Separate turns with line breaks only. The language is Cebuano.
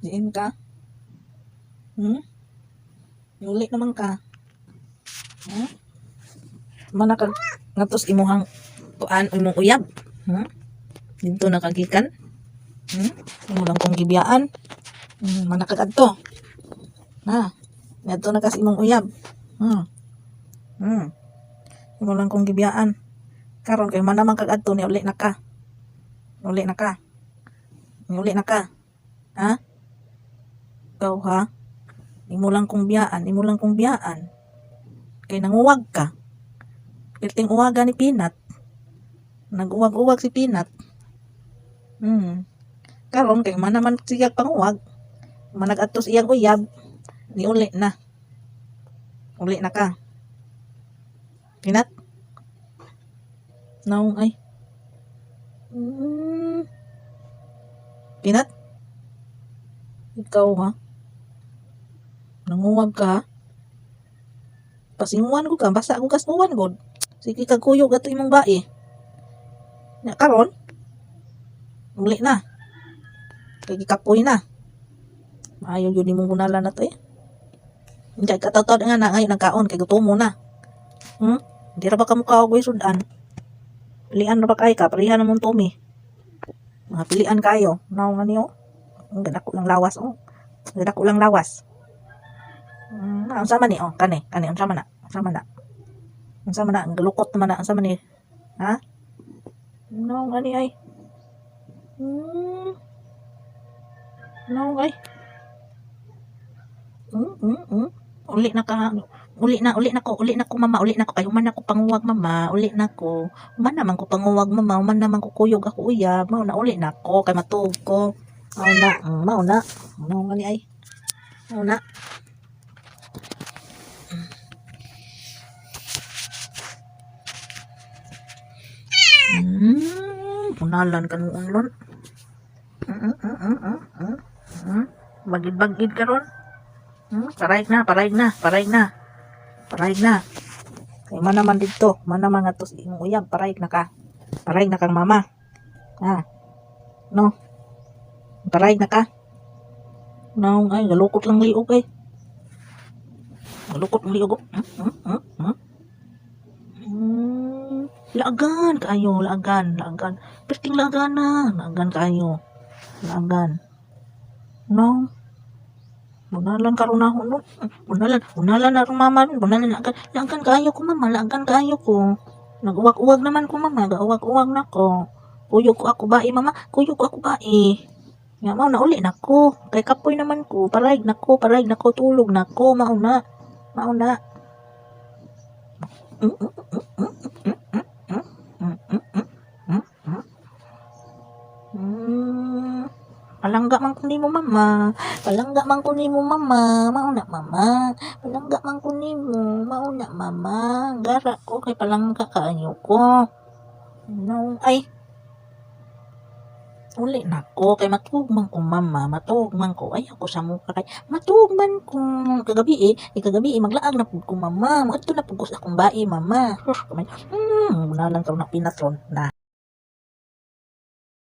Diin ka? Hmm? Uli naman ka. Hmm? Mana kag ngatos imuhang kuan, imong uyab. Didto na ka gikan. Imo lang kong gibiyaan. Mana kag adto. Na. Ngadto na ka sa imong uyab. Imo lang kong gibiyaan. Karon kay man naman kag adto ni uli na ka. Uli na ka. Uli na ka. Ha? Ikaw ha? Imo lang kong biyaan, imo lang kong biyaan. Kay nanguwag ka. Perting uwaga ni Peanut. Nag-uwag-uwag si Peanut. Karon kay man naman siya panguwag. Manag-adto sa iyang uyab, ni uli na. Uli na ka. Peanut? Naong ay. Peanut? Ikaw ha? Nanguwag ka ha? Pasinguan ko ka, basta ako kasuwan god. Sige kag kuyog ato imong bae. Nya karon, uli na. Kay gikapoy na. Maayo gyud nimong bunalan na to eh. Hindi katawtaw nga na ngayon ang kaon kay gutomo na. Di ra ba ka mukha og sudan? Pilian ra ba kay ka? Parihan na mong tumi. Mga pilian kayo. Naong nga niyo. Ang gadako lang lawas oh. Gadako lang lawas. Unsa man ni oh, kani, kani unsa man na? Unsa man na? Unsa man na? Ang galukot naman na, unsa man ni? Ha? Naong ani ay. Naong ay. Uli na ka. Uli na ko, uli na ko, mama, uli na ko kay human na ko panguwag, mama, uli na ko. Human naman ko panguwag, mama, human naman ko kuyog ako uyab, mao na uli na ko kay matuog ko. Mao na, mao na. Mao nga ni ay. Mao na. Punalan ka noon lon. Bagid-bagid karon. Paray na, paray na, paray na. Paray na. Kay man naman didto, man naman ngadto sa imong uyab, paray na ka. Paray na kang mama. Ha? No. Paray na ka. Naong ay galukot lang liog ay. Galukot ang liog. Oh. Laagan kaayo, laagan, laagan. Perting laagan na, laagan kaayo. Laagan. No. Bunalan karon na ako no. Bunalan, bunalan na akong mama. Bunalan, laagan, laagan kaayo ko, mama, laagan kaayo ko. Nag-uwag-uwag naman ko, mama, gauwag-uwag na ko. Kuyog ko ako bae, mama, kuyog ko ako bae. Nga mao na uli na ko. Kay kapoy naman ko, paray na ko, paray na ko, tulog na ko, mao na. Mao na. Palangga man ko nimo, mama. Palangga man ko nimo, mama. Mao na, mama. Palangga man ko nimo. Mao na, mama. Gara ko kay palangga kaayo ko. No, ay. Uli na ko kay matuog man ko, mama, matuog man ko. Ay ako sa mukha kay matuog man ko kagabi eh. Eh, kagabi eh, maglaag na pud ko, mama. Moadto na pud ko sa akong bae, mama. Sus, kamay. Nalang karon na pinatron na.